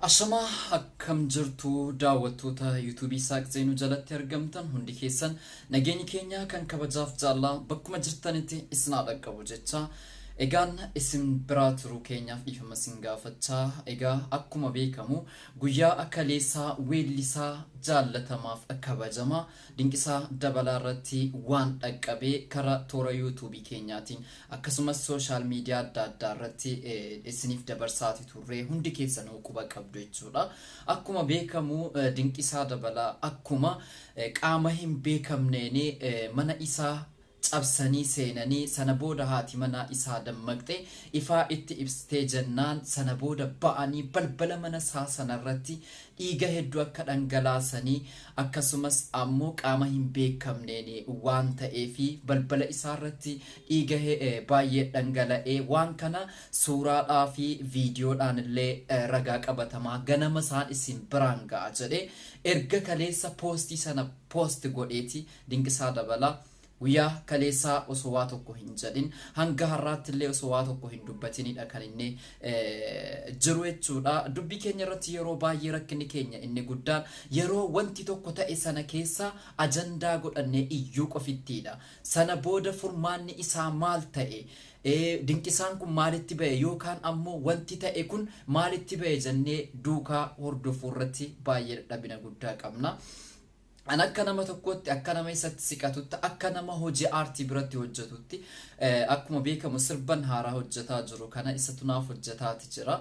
Ashamaa, akkam jirtu daawwattoota yuutuubii Saaq Zeenuu jalatti argamtan hundi keessan? Nageenyi keenya kan kabajaaf jaallaa bakkuma jirtanitti isin haa dhaqqabu jecha, egaan isin biraa turuu keenyaaf dhiifama isin gaafachaa, egaa akkuma beekamu guyyaa kaleessaa weellisaa jaallatamaaf kabajamaa Dinqisaa Dabalaa irratti waan dhaqqabee karaa toora yuutuubii keenyaatiin akkasumas social media adda addaa irratti isiniif dabarsaati turre, hundi keessanuu quba qabdu jechuudha. Akkuma beekamu Dinqisaa Dabalaa akkuma qaama hin beekamneen mana isaa cabsanii seenanii, sana booda haati manaa isaa dammaqxe ifaa itti ibsitee jennaan, sana booda ba'anii balbala mana isaa sanarratti dhiiga hedduu akka dhangalaasanii, akkasumas ammoo qaama hin beekamneen waan ta'eefi balbala isaarratti dhiiga baay'ee dhangala'ee, waan kana suuraadhaa fi viidiyoodhaan illee ragaa qabatamaa ganama isaan isin biraan ga'a jedhee erga kaleessa poostii sana poost godheeti, Dinqisaa Dabalaa guyyaa kaleessaa osoo waa tokko hin jedhin, hanga har'aatti illee osoo waa tokko hin dubbatinidha kan inni jiru jechuudha. Dubbii keenya irratti yeroo baay'ee rakkinni keenya inni guddaan yeroo wanti tokko ta'e sana keessa ajandaa godhannee iyyuu qofittiidha. Sana booda furmaanni isaa maal ta'e? Dinqisaan kun maalitti ba'e yookaan ammoo wanti ta'e kun maalitti ba'e jennee duukaa hordofuu irratti baay'ee dadhabina guddaa qabna. An akka nama tokkootti, akka nama isatti siqatutti, akka nama hojii aartii biratti hojjetutti, akkuma beekamu sirban haaraa hojjetaa jiru kana isatu naaf hojjetaati jira.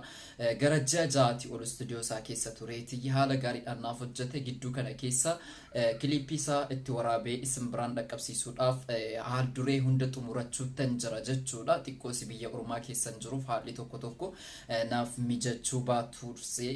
Gara ji'a 6ti ol istuudiyoo isaa keessa tureeti haala gaariidhaan naaf hojjete. Gidduu kana keessa kiliippii isaa itti waraabee isin biraan dhaqqabsiisuudhaaf haal duree hunda xumurachuuttan jira jechuudha. Xiqqoo si biyya ormaa keessan jiruuf haalli tokko tokko naaf mijachuu baatursee,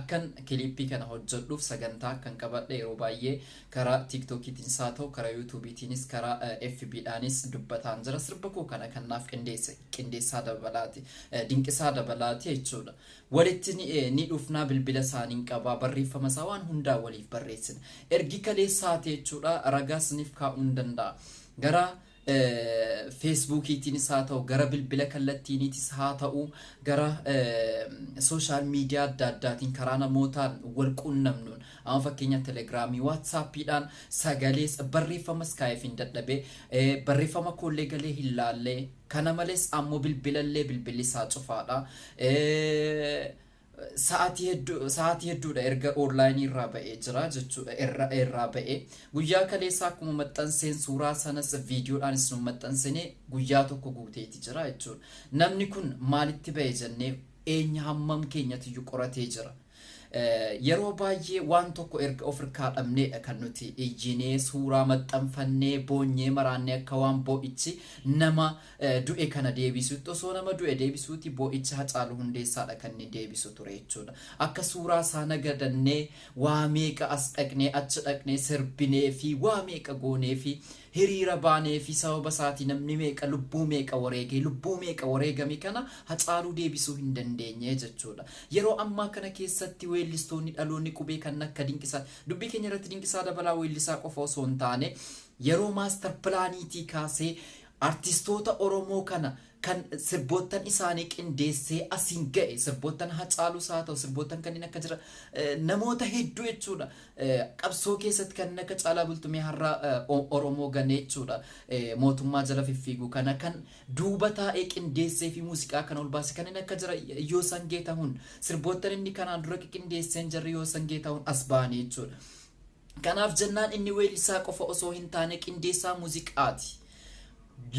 akkan kiliippii kana hojjedhuuf sagantaa akkan qabadhe yeroo baay'ee karaa tiiktookiitiinis haa ta'u, karaa yuutuubiitiinis, karaa FBdhaanis dubbataan jira. Sirba koo kana kan naaf qindeesse Qindeessaa Dabalaati, Dinqisaa Dabalaati jechuudha. Walitti ni dhufnaa, bilbila isaaniin qabaa, barreeffama isaa waan hundaa waliif barreessina. Ergi kaleessaati jechuudha, ragaa isiniif kaa'uu hin danda'a. Gara feesbuukiitiinis haa ta'u, gara bilbila kallattiiniitis haa ta'u, gara social media adda addaatiin karaa namootaan wal quunnamnuun, amma fakkeenya telegiraamii, waatsaappiidhaan sagalees barreeffamas kaa'eef hin dadhabee, barreeffama koollee galee hin laallee. Kana malees ammoo bilbilallee bilbilli isaa cufaadha. Sa'aatii hedduu, sa'aatii hedduudha erga onlaayinii irraa ba'ee jira jechuudha. Irraa ba'ee guyyaa kaleessaa akkuma maxxanseen suuraa sanas viidiyoodhaanis nu maxxansine guyyaa tokko guuteeti jira jechuudha. Namni kun maalitti ba'e jennee eenyu hammam keenyatiyyuu qoratee jira? Yeroo baay'ee waan tokko erga of irkaa dhabneedha kan nuti iyyinee, suuraa maxxanfannee, boonyee maraannee, akka waan boo'ichi nama du'e kana deebisuutti. Osoo nama du'e deebisuuti boo'icha Hacaaluu Hundeessaadha kan inni deebisu ture jechuudha. Akka suuraa isaa nagadannee, waa meeqa as dhaqnee achi dhaqnee sirbinee fi waa meeqa goonee fi hiriira baanee fi sababa isaatii namni meeqa, lubbuu meeqa wareegee, lubbuu meeqa wareegame kana Hacaaluu deebisuu hin dandeenye jechuudha. Yeroo ammaa kana keessatti weellistoonni dhaloonni qubee kan akka Dinqisaa, dubbii keenya irratti Dinqisaa Dabalaa weellisaa qofa osoo hin taane, yeroo maastar pilaaniitii kaasee artistoota Oromoo kana kan sirboottan isaanii qindeessee asiin ga'e, sirboottan Hacaaluus haa ta'u, sirboottan kanneen akka jira namoota hedduu jechuudha. Qabsoo keessatti kanneen akka Caalaa Bultumee har'a Oromoo ganee jechuudha. Mootummaa jala fiffiigu kana kan duuba taa'ee qindeessee fi muuziqaa kana ol baase kanneen akka jira Yoosan Geetahun, sirboottan inni kanaan dura qindeesseen jarri Yoosan Geetahun as ba'anii jechuudha. Kanaaf jennaan inni weellisaa qofa osoo hin taane qindeessaa muuziqaati.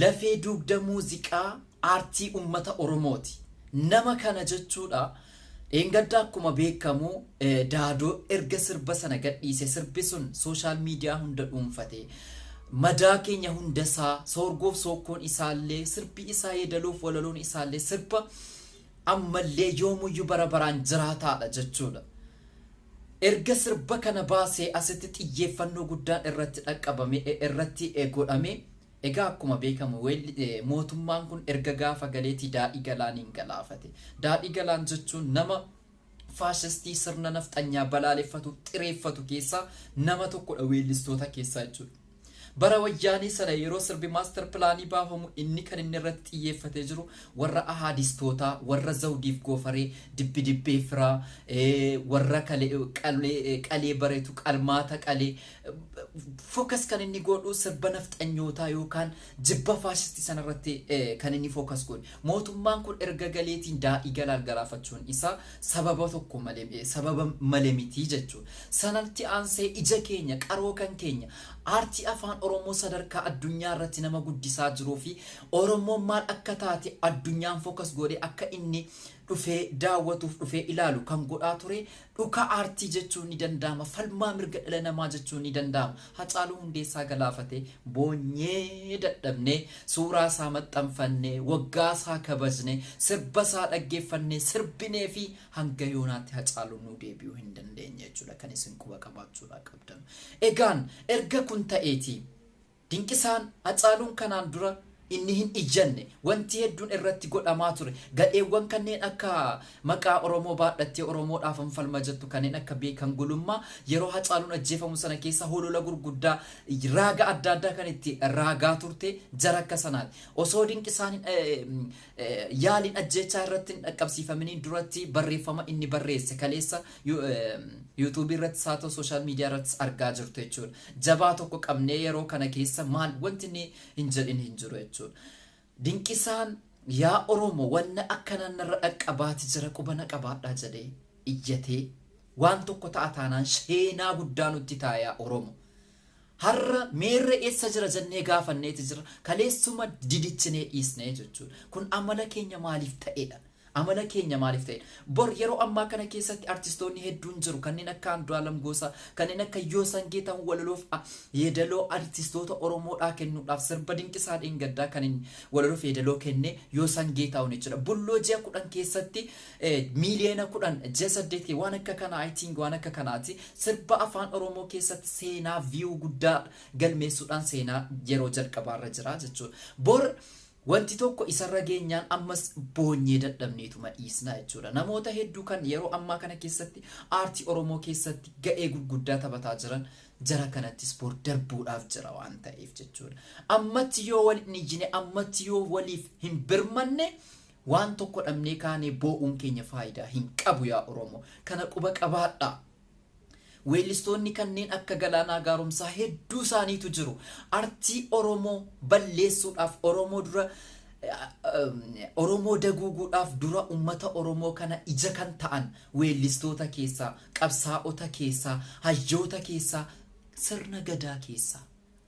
Lafee dugda muuziqaa aartii uummata Oromooti. Nama kana jechuudha. Dheengadda akkuma beekamu Daadoo erga sirba sana gadhiise, sirbi sun social media hunda dhuunfate. Madaa keenya hundasaa soorgoof sookkoon isaallee, sirbi isaa yeedaloof walaloon isaallee sirba ammallee yoomuyyuu bara baraan jiraataadha jechuudha. Erga sirba kana baasee asitti xiyyeeffannoo guddaan irratti dhaqqabame, irratti godhame. Egaa akkuma beekamu mootummaan kun erga gaafa galeetii Daadhii Galaaniin galaafate. Daadhii Galaan jechuun nama faashistii sirna nafxanyaa balaaleffatu, xireeffatu keessaa nama tokkodha weellistoota keessaa jechuudha. Bara Wayyaanee sana yeroo sirbi master planii baafamu inni kan inni irratti xiyyeeffatee jiru warra ahaadistootaa, warra zawdiif goofaree, dibbi dibbee firaa, warra qalee bareetu, qalmaata qalee focus kan inni godhu sirba nafxanyootaa yookaan jibba faashistii sanarratti kan inni focus godhu. Mootummaan kun erga galeetiin daa'ii galaal galaafachuun isaa sababa tokko malee, sababa malee miti jechuudha. Sanatti aansee ija keenya, qaroo kan keenya, aartii afaan Oromoo sadarkaa addunyaa irratti nama guddisaa jiruu fi Oromoon maal akka taate addunyaan focus godhee akka inni dhufee daawwatuuf, dhufee ilaalu kan godhaa ture dhuka aartii jechuun ni danda'ama. Falmaa mirga dhala namaa jechuun ni danda'ama. Hacaaluu Hundeessaa galaafate boonyee dadhabnee, suuraa isaa maxxanfannee, waggaa isaa kabajnee, sirba isaa dhaggeeffannee, sirbinee fi hanga yoonaatti Hacaaluun nuu deebi'uu hin dandeenye jechuudha kan isin quba qabaachuudhaa qabdan. Egaan erga kun ta'eeti, Dinqisaan, Hacaaluun kanaan dura inni hin iyyanne, wanti hedduun irratti godhamaa ture, gadheewwan kanneen akka maqaa Oromoo baadhattee Oromoodhaaf falma jettu kanneen akka Beekan Gulummaa yeroo Hacaaluun ajjeefamu sana keessa holola gurguddaa, raaga adda addaa kan itti raagaa turte jara akka sanaati. Osoo Dinqisaan yaaliin ajjeechaa irratti hin dhaqqabsiifaminiin duratti barreeffama inni barreesse kaleessa YouTubeii irratti haa ta'u social media irrattis argaa jirtu jechuudha. Jabaa tokko qabnee yeroo kana keessa maal wanti inni hin jedhin hin jiru jechuudha. Dinqisaan "Yaa Oromoo, wanna akkanaan narra dhaqqabaati jira, qubana qabaadhaa" jedhee iyyatee waan tokko ta'a taanaan sheenaa guddaa nutti ta'a yaa Oromoo. Har'a meerre eessa jira jennee gaafanneeti jira. Kaleessuma didichinee dhiisnee jechuudha. Kun amala keenya maaliif ta'edha? Amala keenya maaliif ta'edha? Bor yeroo ammaa kana keessatti artistoonni hedduun jiru. Kanneen akka Andu'aalam Gosaa, kanneen akka Yoosan Geetahuun walaloof yeedaloo artistoota Oromoodhaa kennuudhaaf sirba Dinqisaa Dheengaddaa kan inni walaloof yeedaloo kenne Yoosan Geetahuun jechuudha. Bulloo ji'a 10 keessatti miiliyoona 10, ji'a 8 waan akka kanaa, I think waan akka kanaati. Sirba afaan Oromoo keessatti seenaa view guddaa galmeessuudhaan seenaa yeroo jalqabaarra jira jechuudha. Bor wanti tokko isarra geenyaan ammas boonyee dadhabneetuma dhiisna jechuudha. Namoota hedduu kan yeroo ammaa kana keessatti aartii Oromoo keessatti ga'ee gurguddaa taphataa jiran jara kanattis bor darbuudhaaf jira waan ta'eef jechuudha. Ammatti yoo wal hin ijjine, ammatti yoo waliif hin birmanne, waan tokko dhabnee kaanee boo'uun keenya faayidaa hin qabu yaa Oromoo. Kana quba qabaadhaa. Weellistoonni kanneen akka Galaanaa Gaaromsaa hedduu isaaniitu jiru. Artii Oromoo balleessuudhaaf, Oromoo dura, Oromoo daguuguudhaaf dura uummata Oromoo kana ija kan ta'an weellistoota keessaa, qabsaa'ota keessaa, hayyoota keessaa, sirna gadaa keessaa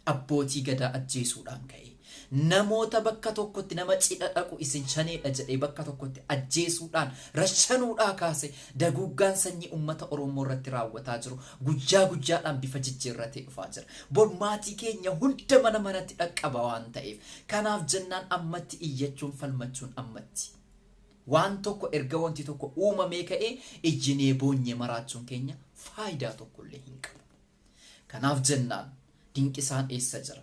abbootii gadaa ajjeesuudhaan ka'e. Namoota bakka tokkotti nama cidha dhaqu isin shaneedha jedhee bakka tokkotti ajjeesuudhaan rashanuudhaa kaase daguuggaan sanyii uummata Oromoo irratti raawwataa jiru guyyaa guyyaadhaan bifa jijjiirratee dhufaa jira. Bor maatii keenya hunda mana manatti dhaqqaba waan ta'eef, kanaaf jennaan ammatti iyyachuun, falmachuun ammatti. Waan tokko erga wanti tokko uumamee ka'ee ijjinee boonyee maraachuun keenya faayidaa tokkollee hin qabu. Kanaaf jennaan Dinqisaan eessa jira?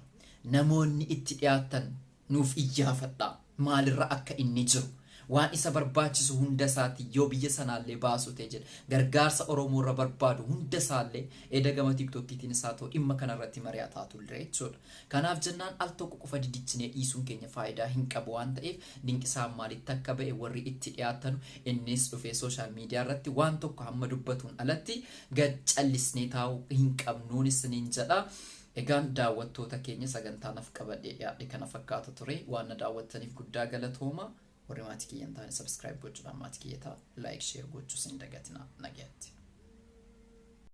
Namoonni itti dhiyaatan nuuf iyyaafadhaa. Maalirra akka inni jiru? Waan isa barbaachisu hunda isaati yoo biyya sanaallee baasu ta'e jedha. Gargaarsa Oromoo irra barbaadu hunda isaallee eda gama TikTokiitiin isaa ta'u dhimma kanarratti mari'ataa turre jechuudha. Kanaaf jennaan al tokko qofa didichinee dhiisuun keenya faayidaa hin qabu waan ta'eef, Dinqisaan maalitti akka ba'e warri itti dhiyaatanu innis dhufee social media irratti waan tokko hamma dubbatuun alatti gad callisnee taa'uu hin qabnuun isiniin jedha. Egaan daawwattoota keenya, sagantaa naf qabadhee dhiyaadhe kana fakkaata ture. Waan na daawwattaniif guddaa galatooma. Warri maatii kiyya hin taane subscribe gochuudhaan maatii kiyya ta'a. Like, share gochuus hin dagatinaa. Nagaatti.